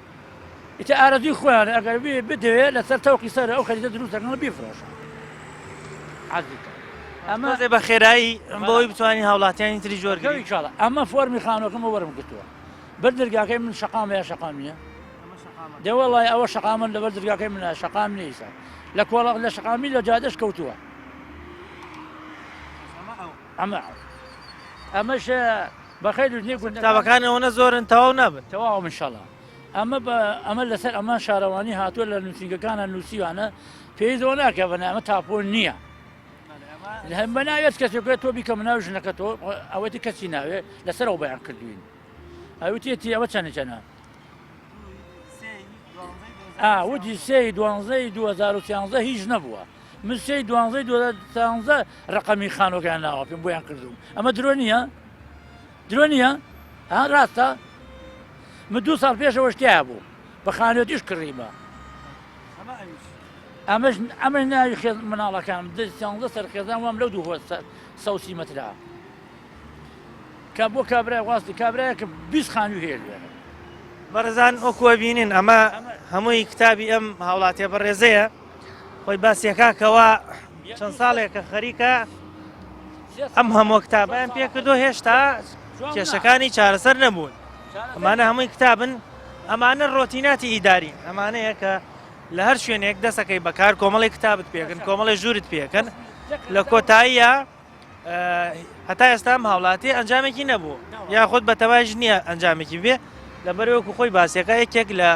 ئیتر ئارەزووی خۆیانە ئەگەر بێ بدەوێ لەسەر تەوقی سەر ئەو خەریتە دروست دەکەن و بیفرۆشە عەرزی کە ئەمە تۆزێ بە خێرایی بۆی بتوانین هاوڵاتیانی تری جۆر گرین. ئینشاڵڵا ئەمە فۆرمی خانووەکەمە وەرم گرتووە بەر دەرگاکەی من شەقامە یا شەقام نییە دە وەڵای ئەوە شەقامن لەبەر دەرگاکەی منە شەقام نییە ئیسا لە کۆڵ لە شەقامی لە جادەش کەوتووە ئەمە ئەو ئەمەش. بەخێر لوجنەی گوندەکان. کتابەکان ئەوەنە زۆرن تەواو نابن. تەواوم انشاللە. ئەمە بە ئەمە لەسەر ئەمە شارەوانی هاتووە لە نووسینگەکانە نووسیوانە پێویست ئەوە ناکە بە ئەمە تاپۆ نییە. بە ناوێت کەسێک تۆ بیکە مناو ژنەکە تۆ ئەوەی کەسی ناوێ لەسەر ئەو بەیان کردوین ئەوتێتی ئەوە چەنە چەنە وتی سێی دوانزەی 2013 هیچ نەبووە من سێی دوانزەی 2013 ڕقەمی خانۆکان ناوە پێم بۆیان کردوم ئەمە درۆ نییە درۆ نییە ها ڕاستە من دوو ساڵ پێشەوە شتیا بوو بە خانوێتیش کڕیمە ئەمەش ئەمە ناوی خێز مناڵەکان سیانزە سەر خێزان وام لەو دوو سەوسی مەترا کە بۆ کابرای واستی کابرایەکە 20 خانوو هەیە لێرە. بەڕێزان وەکو ئەبینین ئەمە هەمووی کتابی ئەم هاوڵاتیە بەڕێزەیە خۆی باسیەکە کەوا چەند ساڵێکە خەریکە ئەم هەموو کتابیان پێکردو هێشتا کێشەکانی چارەسەر نەبوون ئەمانە هەمووی کتابن ئەمانە ڕۆتیناتی ئیداری ئەمانەیە کە لە هەر شوێنێک دەسەکەی بەکار کۆمەڵی کتابت پێکن کۆمەڵی ژوورت پێکەن لە کۆتاییە هەتا ئێستا ئەم هاوڵاتی ئەنجامێکی نەبوو یاخود بە تەواش نییە ئەنجامێکی بێ لەبەر وەکو خۆی باسیەکە یەکێک لە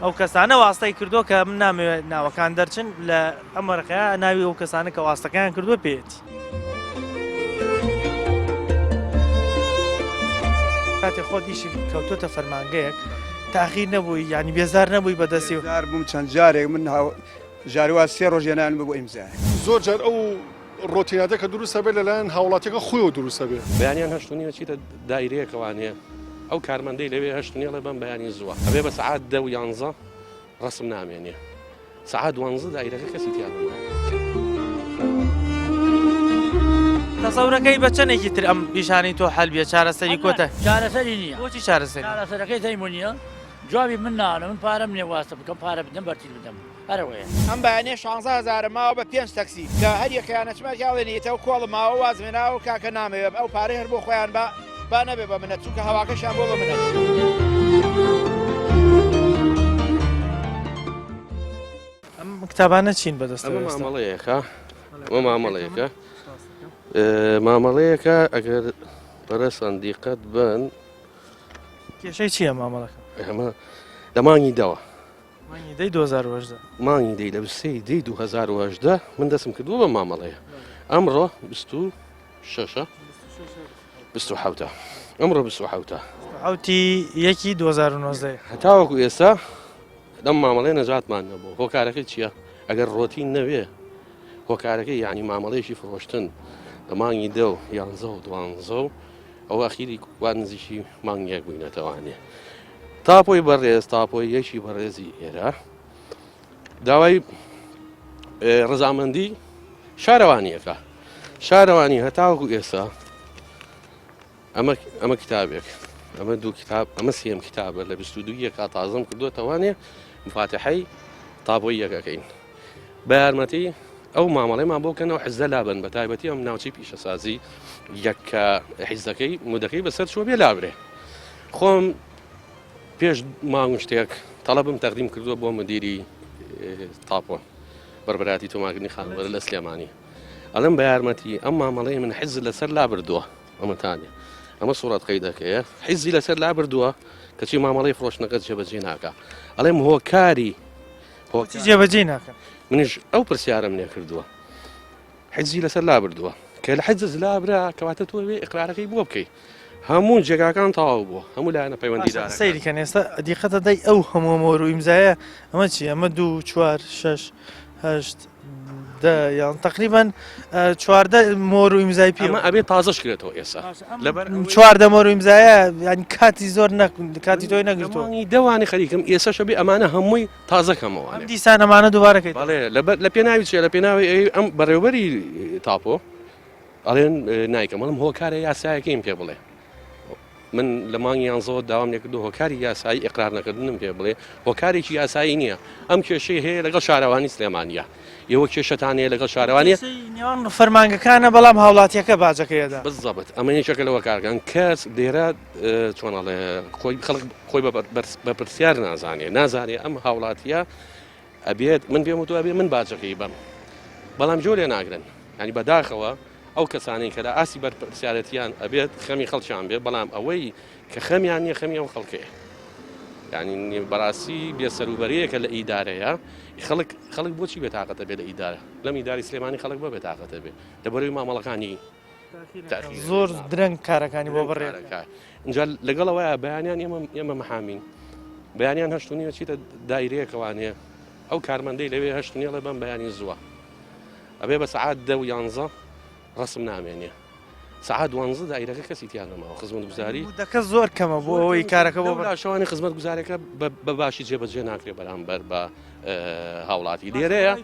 ئەو کەسانە واستای کردو کە من نامەوێت ناوەکان دەرچن لە ئەم وەرەقەیە ناوی ئەو کەسانە کە واستەکەیان کردووە پێیەتی. کاتێ خۆت ئیشی کەوتۆتە فەرمانگەیەک تاخیر نەبووی یانی بێزار نەبووی بەدەستی و. بێزار بووم چەند جارێک من جاروا سێ ڕۆژ هێنان بوو بۆ ئیمزایە. زۆر جار ئەو ڕۆتیناتە کە دروست ئەبێت لەلایەن هاوڵاتیەکە خۆیەوە دروست ئەبێت. بەیانیان هەشت و نیو ئەچیتە دایرەیەکەوانێ ئەو کارمەندەی لەوێ هەشت و نیو ئەڵێ بەم بەیانی زووە ئەبێ بە سەعات دە و یانزە ڕەسم نامێنێ سەعات دوانزە دایرەکە کەسی تیا نەما. تەسەورەکەی بە چەندێکی تر ئەم ئیشانەی تۆ حەل بێ چارەسەری کۆتە چارەسەری نییە بۆچی چارەسەری چارەسەرەکەی تەیمو نییە جوابی من نانە من پارەم نییە واستە بکەم پارە بدەم بەرتیل بدەم هەرەوەیە. ئەم بەیانیە شانزە هەزارم ماوە بە پێنج تەکسی کە هەر یەکەیان ئەچمە یاڵێن ئیتە و کۆڵم ماوە وازم هێناوە کاکە نامەوێ ئەو پارەی هەر بۆ خۆیان با با نەبێ بە منەت چونکە هەواکەشیان بۆ بە منەت. ئەم کتابانە چین بەدەستەوە ئەمە ئێستا؟ مامەڵەیەکە ئەمە مامەڵەیەکە مامەڵەیەکە ئەگەر بەڕێزتان دیقەت بن کێشەی چییە مامەڵەکە؟ ئەمە لە مانگی دەوە مانگی دەی 2018. مانگی دەی لە سێی دەی 2018 من دەستم کردووە بە مامەڵەیە ئەمڕۆ 26 27 ئەمڕۆ 27 حوتی یەکی 2019 هەتاوەکو ئێستا لەم مامەڵەیە نەجاتمان نەبوو هۆکارەکەی چییە ئەگەر ڕۆتین نەوێ هۆکارەکەی یعنی مامەڵەیەکی فرۆشتن لە مانگی دە و یانزە و دوانزە و ئەو ئەخیری وا نزیکی مانگێک بووینەتەوانێ تاپۆی بەڕێز تاپۆی یەکی بەڕێزی ئێرە داوای ڕزامەندی شارەوانیەکە شارەوانی هەتاوەکو ئێستا ئەمە ئەمە کتابێک ئەمە دوو کتاب ئەمە سێم کتابە لە 22 یەکا تازم کردووە تەوانێ مفاتحەی تابۆی یەکەکەین بە یارمەتی ئەو مامەڵەیمان بۆ کەنەوە حزە لابن بە تایبەتی ئەم ناوچەی پیشەسازی یەک کە حیزەکەی مودەکەی بەسەر چوە بێ لابرێ خۆم پێش مانگ شتێک تەڵەبم تەقدیم کردووە بۆ مدیری تاپۆ بەربراتی تۆماکردنی خانوبەرە لە سلێمانی ئەڵم بە یارمەتی ئەم مامەڵەی من حیز لەسەر لابردووە ئەمەتانە ئەمە سوڕەت قەیدەکەیە حیزی لەسەر لابردووە کەچی مامەڵەی فرۆشتنەکە جێبەجێ ناکە ئەڵێم هۆکاری بۆچی جێبەجێی ناکەن؟ منیش ئەو پرسیارەم لێ کردووە حجزی لەسەر لابردووە کە لە حجز لابرا کەواتە تۆ بێ ئقرارەکەی بۆ بکەی هەموو جێگاکان تەواو بووە هەموو لایەنە پەیوەندیدار سەیری کەن ئێستا دیقەتە دای ئەو هەموو مۆر و ئیمزایە ئەمە چی ئەمە دوو چوار شەش هەشت دە یان تقریبا 14 مۆر و ئیمزای پێ ئەمە ئەبێ تازەش کرێتەوە ئێستا لەبەر 14 مۆر و ئیمزایە یان کاتی زۆر نەک کاتی تۆی نەگرتووە دەوانی خەریکم ئێستا شەبێ ئەمانە هەمووی تازە کەمەوە ئەم دیسان ئەمانە دووبارە کەیتەوە. بەڵێ لەبەر لە پێناوی چیە لە پێناوی ئەی ئەم بەڕێوبەری تاپۆ ئەڵێن نایکەم ئەڵێم هۆکارە یاسایەکەیم پێ بڵێ من لە مانگی یانزەوە داوام لێکردو هۆکاری یاسایی ئقرار نەکردنم پێ بڵێ هۆکارێکی یاسایی نییە ئەم کێشەی هەیە لەگەڵ شارەوانی سلێمانە ئێوە کێشەتان هەیە لەگەڵ شارەوانی نێوان فەرمانگەکانە بەڵام هاوڵاتیەکە باجەکەیەدا بزەبت ئەمە یەکێکە لە هۆکارەکان کەس لێرە چۆن ئەڵێ خۆی خەڵک خۆی بە پرسیار نازانێ نازانێ ئەم هاوڵاتیە ئەبێت من پێم وتوە ئەبێ من باجەکەی بەم بەڵام جۆ لێ ناگرن ینی بەداخەوە. ئەو کەسانەی کە لە ئاستی بەرپرسیارەتیان ئەبێت خەمی خەڵکیان بێت بەڵام ئەوەی کە خەمیان نییە خەمی ئەو خەڵکەیە یعنی بەڕاستی بێسەروبەرەیەکە لە ئیدارەیە خەڵک خەڵک بۆچی بێتاقەتە بێ لە ئیدارە لەم ئیداری سلێمانی خەڵک بە بێتاقەتە بێ لەبەرەوەی مامەڵەکانی زۆر درەنگ کارەکانی بۆ بڕێ اینجا لەگەڵەوەیە بەیانیان ئێمە ئێمە محامین بەیانیان هەشت نیە چیتە دایرەیەکەوانەیە ئەو کارمەندەی لەوێ هەشت نیڵێ بەم بەیانی زووە ئەبێ بە سەعات دە و یانزە ڕسم نامێنێ سەعات دوانزە دایرەکە کەسی تیا نەماوە خزمەتگوزاری دەکە زۆر کەمە بۆ ئەوەی کارەکە بۆ شەوانی خزمەتگوزارەکە بە باشی جێبەجێ ناکرێ بەرامبەر بە هاوڵاتی لێرەیە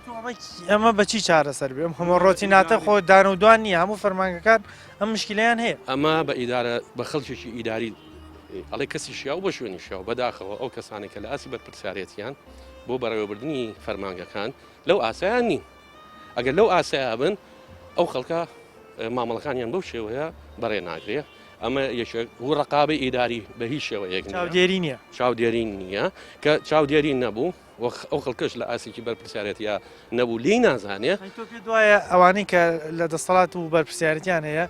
ئەمە بەچی چارەسەر بێم هەمە ڕۆتیناتە خۆ دان و دوان نییە هەموو فەرمانگەکان ئەم مشکلیان هەیە ئەمە بە ئیدارە بە خەڵکێکی ئیداری ئەڵێ کەسی شیاو بە شوێنی شیاو بەداخەوە ئەو کەسانێک کە لە ئاسی بەرپرسیارێتیان بۆ بەڕێوەبردنی فەرمانگەکان لەو ئاسایان نین ئەگەر لەو ئاسایە بن ئەو خەڵکە مامەڵەکانیان بەو شێوەیە بەڕێ ناگرێ ئەمە یەکێک و ڕقابەی ئیداری بە هیچ شێوەیەک چاودێری نییە چاودێری نییە کە چاودێری نەبوو ئەو خەڵکەش لە ئاسێکی بەرپرسیارەتە نەبوو لی نازانێ تۆ پێ دوایە ئەوانەی کە لە دەسەڵات و بەرپرسیارەتیان هەیە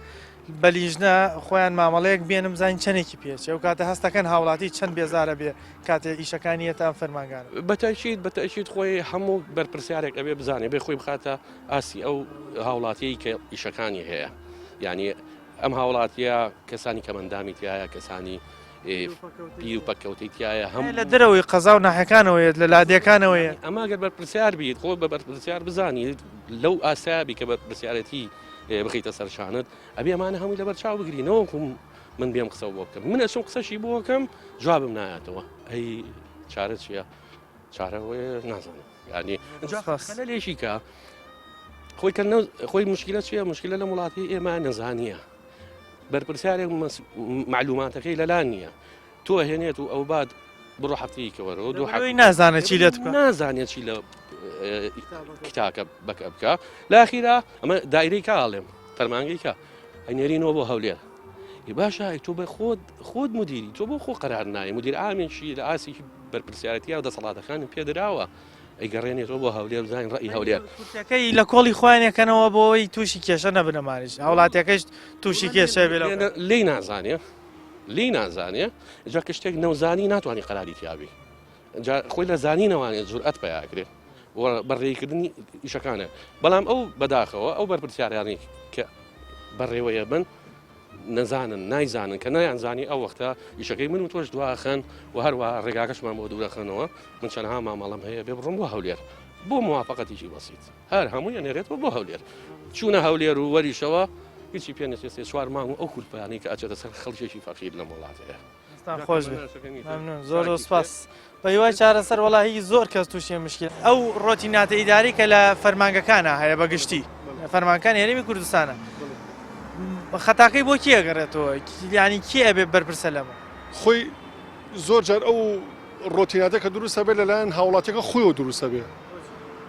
بە لیژنە خۆیان مامەڵەیەک بێنم زانین چەندێکی پێچێ ئەو کاتە هەستەکەن هاوڵاتی چەند بێزارە بێ کاتێ ئیشەکانی یەتە ئەم فەرمانگانە. بەتەئکید بەتەئکید خۆی هەموو بەرپرسیارێک ئەبێ بزانێ بێ خۆی بخاتە ئاستی ئەو هاوڵاتیەی کە ئیشەکانی هەیە یعنی ئەم هاوڵاتیە کەسانی کەمەندامی تایە کەسانی پیر و پەککەوتەی تایە هەم لە دەرەوەی قەزا و ناحەکانەوە یەت لە لادێکانەوە یەت ئەمە گەر بەرپرسیار بیت خۆ بە بەرپرسیار بزانیت لەو ئاسایە بی کە بەرپرسیارەتی بخیتە سەر شانت ئەبێ ئەمانە هەمووی لەبەر چاو بگری نەوەکو من بێم قسە بۆ بکەم من ئەچم قسەشی بۆ بکەم جوابم نایاتەوە ئەی چارە چییە؟ چارە نازانم ینی لێشی کە خۆی کە خۆی مشکلە چییە مشکلە لە وڵاتی ئێمە نەزانیە بەرپرسیارێک معلوماتەکەی لەلا نییە تۆ هێنێت و ئەوبات بڕۆ هەفتەیەکە وەرەوە دوو هەفتەی نازانێت چی لێت بکە نازانێت چی لە کتاکە بەکە بکە لاخیرا ئەمە دایرەی کاڵێم فەرمانگەی کە ئەنێرینەوە بۆ هەولێر باشە تۆ بە خۆت خۆت مدیری تۆ بۆ خۆ قەرار نایە مدیر ئامێکی لە ئاسێکی بەرپرسیارەتیە و دەسەڵاتەکانی پێدراوە ئەیگەڕێنێتەوە بۆ هەولێر بزانین ڕەئی هەولێر. کورسیەکەی لە کۆڵی خۆیان یەکەنەوە بۆ ئەوەی تووشی کێشە نەبن ئەمانیش هاوڵاتیەکەش تووشی کێشە بێ لەو کاتە. لێی نازانێ لێی نازانێ جا کە شتێک نەوزانی ناتوانانی قەراری تیابی جا خۆی لە زانینەوانێ جورئەت پیاکرێ و بەڕێکردنی ئیشەکانە بەڵام ئەو بەداخەوە ئەو بەرپرسیارانەی کە بەڕێوەیە بن نەزانن نایزانن کە نەیانزانی ئەو وەختە ئیشەکەی من و تۆش دواخەن و هەروەها ڕێگاکەشمان بۆ دوورەخەنەوە من چەندها مامەڵەم هەیە بێ بڕۆم بۆ هەولێر بۆ موافقەتێکی بەسیت هەر هەمووی ئەنێرێتەوە بۆ هەولێر چوونە هەولێر و وەریشەوە هیچی پێ نەچێت سێ چوار مانگ و ئەو کولپانەی کە ئەچێتە سەر خەڵکێکی فەقیر لەم وڵاتەیە. دەستان خۆش بێ ممنون زۆر زۆر سپاس بە هیوای چارەسەر وەڵاهی زۆر کەس تووشی مشکل ئەو ڕۆتیناتە ئیداری کە لە فەرمانگەکانە هەیە بە گشتی فەرمانکان هەرێمی کوردستانە خەتاکەی بۆ کێ گەڕێتەوە یانی کێ ئەبێ بەرپرسە لەمە خۆی زۆر جار ئەو ڕۆتیناتە کە دروستە بێت لەلایەن هاوڵاتیەکە خۆیەوە دروستە بێ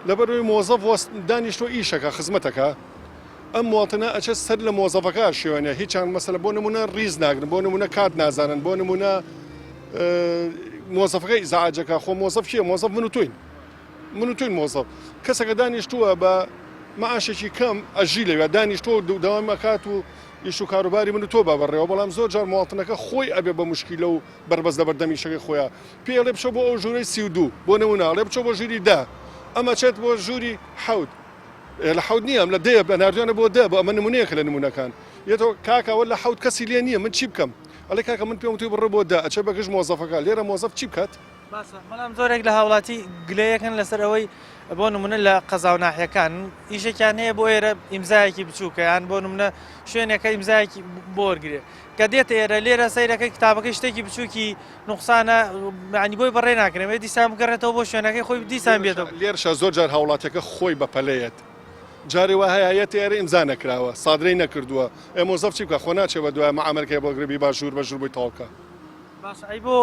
لەبەرەوەی مۆزەف وەست دانیشتوە ئیشەکە خزمەتەکە ئەم مواطنە ئەچێت سەر لە مۆزەفەکە ئەشێوێنێ هیچیان مەسەلە بۆ نمونە ڕیز ناگرن بۆ نمونە کات نازانن بۆ نمونە مۆزەفەکە ئیزعاجەکە خۆ مۆزەف کێ مۆزەف من و تۆین من و تۆین مۆزەف کەسەکە دانیشتووە بە معاشێکی کەم ئەژی لەوێ دانیشتووە و دەوام ئەکات و ئیش و کاروباری من و تۆ بە بەڕێوە بەڵام زۆر جار مواطنەکە خۆی ئەبێ بە مشکیلە و بەربەست لەبەردەم ئیشەکەی خۆیا پێی ئەڵێ بچۆ بۆ ئەو ژوورەی 32 بۆ نمونە ئەڵێ بچۆ بۆ ژووری دە ئەم ئەچێت بۆ ژووری حەوت لە حەوت نییە ئەم لە دەیە بە ناردویانە بۆ دە بۆ ئەمە نمونەیەکە لە نمونەکان یەتەوە کاکە ئەوە لە حەوت کەسی لێ نییە من چی بکەم ئەڵێ کاکە من پێم وتوی بڕۆ بۆ دە ئەچێ بە گژ مۆزەفەکە لێرە مۆزەف چی بکات؟ باشە بەڵام زۆرێک لە هاوڵاتی گلەیەکەن لەسەر ئەوەی بۆ نمونە لە قەزا و ناحیەکان ئیشێکیان هەیە بۆ ئێرە ئیمزایەکی بچووکە یان بۆ نمونە شوێنێکە ئیمزایەکی بۆ وەرگرێ کە دێتە ئێرە لێرە سەیرەکەی کتابەکەی شتێکی بچووکی نوقسانە یانی بۆی بەڕێ ناکرێ بێ دیسان بگەڕێتەوە بۆ شوێنەکەی خۆی دیسان بێتەوە. لێرشا زۆر جار هاوڵاتیەکە خۆی بە پەلەیەت جارێ وا هەیە یەتە ئێرە ئیمزا نەکراوە سادرەی نەکردووە ئێ مۆزەف چی بکا خۆ ناچێ بە دوای مەعامەلەکەی بۆ گرێ بیبا ژوور بە ژوور بۆی تەواو کا. باشە ئەی بۆ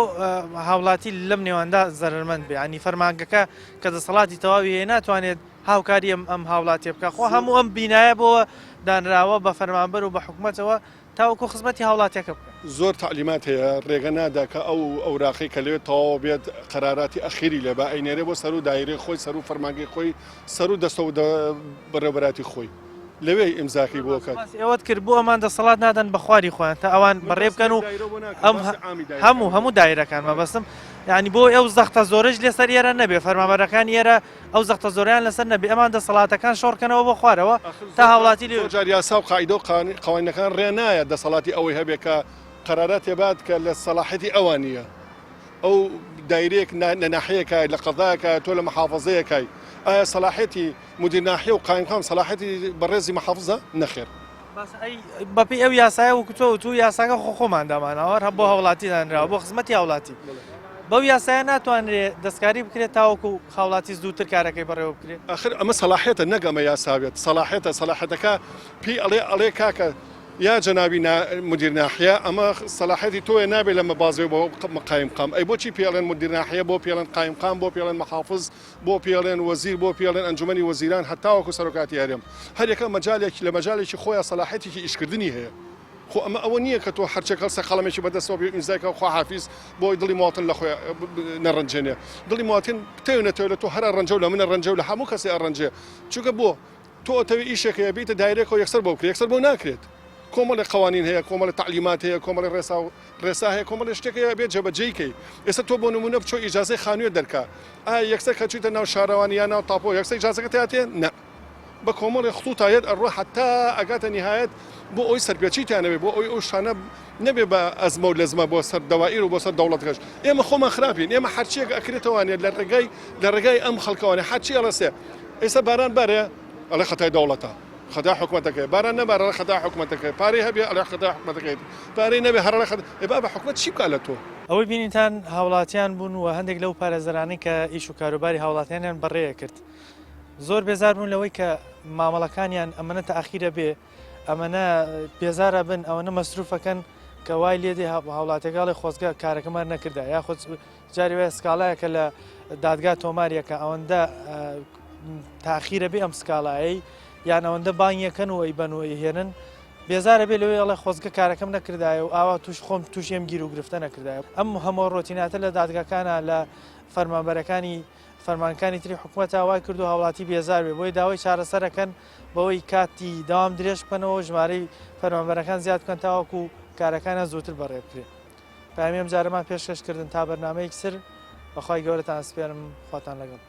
هاوڵاتی لەم نێواندا زەرەرمەند بێ ینی فەرمانگەکە کە دەسەڵاتی تەواوی هەیە ناتوانێت هاوکاری ئەم ئەم هاوڵاتیە بکە خۆ هەموو ئەم بینایە بۆ دانراوە بە فەرمانبەر و بە حکومەتەوە تاوەکو خزمەتی هاوڵاتیەکە بکەن. زۆر تەعلیمات هەیە ڕێگە نادا کە ئەو ئەوراقەی کە لەوێ تەواو بێت قەراراتی ئەخیری لێ با ئەینێرێ بۆ سەرو دایرەی خۆی سەرو فەرمانگەی خۆی سەرو دەستەو بەڕێوبەراتی خۆی. لەوێ ئیمزاکەی بۆ کات. باسی ئەوەت کرد بۆ ئەمان دەسەڵات نادەن بە خواری خۆیان تا ئەوان بەڕێ بکەن و ئەم هەموو هەموو دایرەکان مەبەستم یعنی بۆ ئەو زەختە زۆرەش لەسەر ئێرە نەبێ فەرمانبەرەکان ئێرە ئەو زەختە زۆریان لەسەر نەبێ ئەمان دەسەڵاتەکان شۆڕکەنەوە بۆ خوارەوە تا هاوڵاتی لێ جار یاسا و قاعدە و قوانینەکان ڕێ نایە دەسەڵاتی ئەوەی هەبێ کە قەراراتێ بات کە لە سەلاحەتی ئەوان نییە ئەو دایرەیەک لە ناحیەکای لە قەزایەکای تۆ لە محافظەیەکای ئایا سەلاحەتی مدیر ناحیە و قایمقام سەلاحەتی بەڕێزی محافزە؟ نەخێر. باشە ئەی بەپێی ئەو یاسایە وەکو تۆ وتوو یاساکە خۆ خۆمان داماناوە هەر بۆ هاوڵاتی دانراوە بۆ خزمەتی هاوڵاتی بەو یاسایە ناتوانرێ دەستکاری بکرێت تاوەکو هاوڵاتی زووتر کارەکەی بەڕێوە بکرێت؟ ئاخر ئەمە سەلاحیەتە نەک ئەمە یاسا بێت سەلاحیەتە سەلاحیەتەکە پێی ئەڵێ ئەڵێ کاکە یا جەنابی نا مدیر ناحیە ئەمە سەلاحیەتی تۆیە نابێ لەمە بازێ بۆ قایمقام ئەی بۆچی پێی ئەڵێن مدیر ناحیە بۆ پێی ئەڵێن قایمقام بۆ پێی ئەڵێن محافز بۆ پێڵێن وەزیر بۆ پێڵێن ئەنجومەنی وەزیران هەتاوەکو سەرۆکاتی هەرێم هەریەکە مەجالێک لە مەجالێکی خۆیان سەلاحیەتێکی ئیشکردنی هەیە خۆ ئەمە ئەوە نییە کە تۆ هەرچێک هەڵسە قەڵەمێکی بەدەستەوە بێ ئیمزای کە خواحافیز بۆی دڵی مواتن لە خۆی نەڕەنجێنێ دڵی مواتن بتەوێ نەتەوێ لە تۆ هەر ئەڕەنجە و لە منە ڕەنجە و لە هەموو کەسێ ئەڕەنجێ چونکە بۆ تۆ ئەتەوێ ئیشێک هەیە بیتە دایرێکەوە یەکسەر بۆ بکرێ یەکسەر بۆ ناکرێت کۆمەڵێک قوانین هەیە کۆمەڵێک تەعلیمات هەیە کۆمەڵێک ڕێسا و ڕێسا هەیە کۆمەڵێک شتێک هەیە ئەبێت جێبەجێی کەی ئێستا تۆ بۆ نمونە بچۆ ئیجازەی خانووێ دەرکە ئایا یەکسەر کە چوویتە ناو شارەوانی یا ناو تاپۆ یەکسەر ئیجازەکە تیا تێ نا بە کۆمەڵێک خطوطا یەت ئەڕوا حتا ئەگاتە نیهایەت بۆ ئەوی سەرپێچی تیا نەبێ بۆ ئەوی ئەو شتانە نەبێ بە ئەزمە و لەزمە بۆ سەر دەوائیر و بۆ سەر دەوڵەتەکەش ئێمە خۆمان خراپین ئێمە هەرچیەک ئەکرێتەوانێ لە ڕێگای لە ڕێگای ئەم خەڵکەوانێ هەرچی ئەڵەسێ ئێستا باران بارێ ئەڵێ خەتای دەوڵەتە خەتای حکومەتەکەیە باران نەبارێ ئەڵێ خەتای حکومەتەکەیە پارەی هەبێ ئەڵێ خەتای حکومەتەکەیەتی پارەی نەبێ هەر ئەڵێ خەتای ئێ بابە حکومەت چی بکا لە تۆ؟ ئەوەی بینیتان هاوڵاتیان بوون و هەندێک لەو پارێزەرانەی کە ئیش و کاروباری هاوڵاتیانیان بەڕێکرد زۆر بێزار بوون لەوەی کە مامەڵەکانیان ئەمەنە تاخیرە بێ ئەمەنە بێزارە بن ئەوەنە مەسروفەکەن کە وای لێ دێ هاوڵاتیەکە ئەڵێ خۆزگە کارەکەمان نەکردا یاخود جاری وایە سکاڵایەکە لە دادگا تۆماریەکە ئەوەندە تاخیرە بێ ئەم سکاڵایەی یان ئەوەندە بانگیەکەن و ئەیبەن و ئەیهێنن بێزارە بێ لەوەی ئەڵێ خۆزگە کارەکەم نەکردایە و ئاوا توش خۆم تووشی ئەم گیر و گرفتە نەکردایە ئەم هەموو ڕۆتیناتە لە دادگاکانە لە فەرمانبەرەکانی فەرمانکانی تری حکوومەتە وای کردو هاوڵاتی بێزار بێ بۆی داوای چارەسەرەکەن بەوەی کاتی داوام درێژ بکەنەوە ژمارەی فەرمانبەرەکان زیاد بکەن تاوەکو کارەکانیان زووتر بەڕێ بکرێت. پەیامی ئەم جارەمان پێشکەش کردن تا بەرنامەیەکی تر بەخوای گەورەتان ئەسپێرم خواتان لەگەڵ.